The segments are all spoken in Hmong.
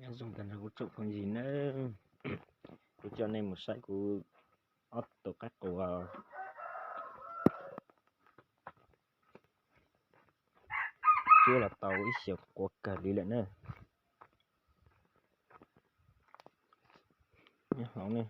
Nyob zoo tag nrho kuv tsoom phooj ywg nawb, kuv coj nej mus saib kuv ob tug qaib qus cuab los tau ib xyoos quav kawg li lawm na. Nyob hauv ne.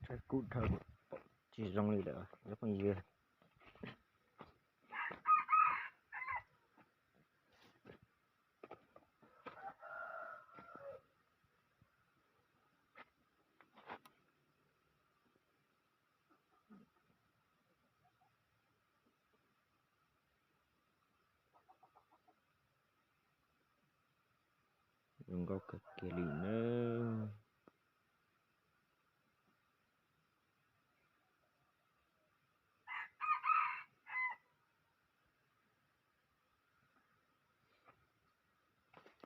Tshav kub dhau, tsis zoo li lawm cov phooj ywg. Zoo nkauj kawg kiag li nawb.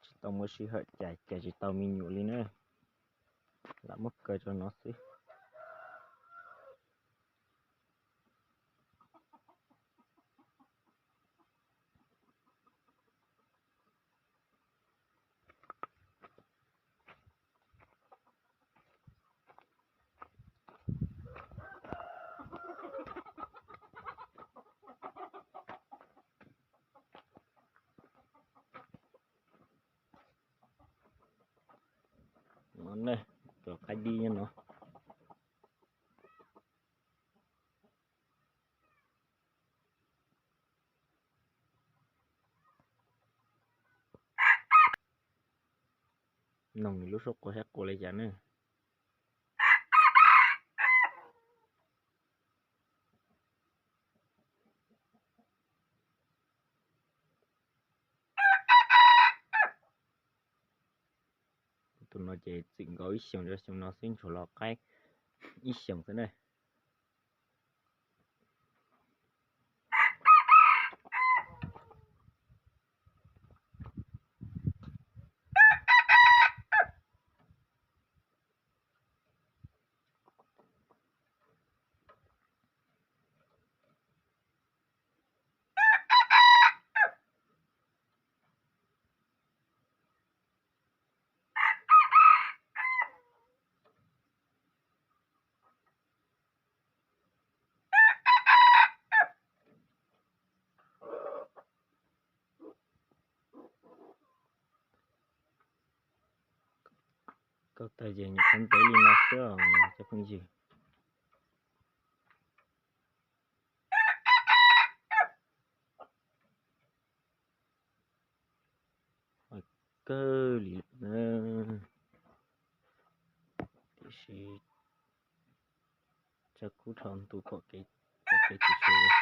Tsis tau muaj sij hawm cais, cais tsis tau me nyuam li na, lam muab kaw rau no xwb. No ne, cov qaib dib nyob no. Noog nws lub suab qua saib qua li cas ne. Tus no ces txwm nkaus ib xyoos rau xyoo no xwb, ntshua los qaib ib xyoos xwb ne. Kauj tag ces nyuam qhuav ntev li no xwb os cov phooj ywg. Kawg li lawm na, tiam sis tshav kub dhau ntu kom kev, kom kev tsis tshua.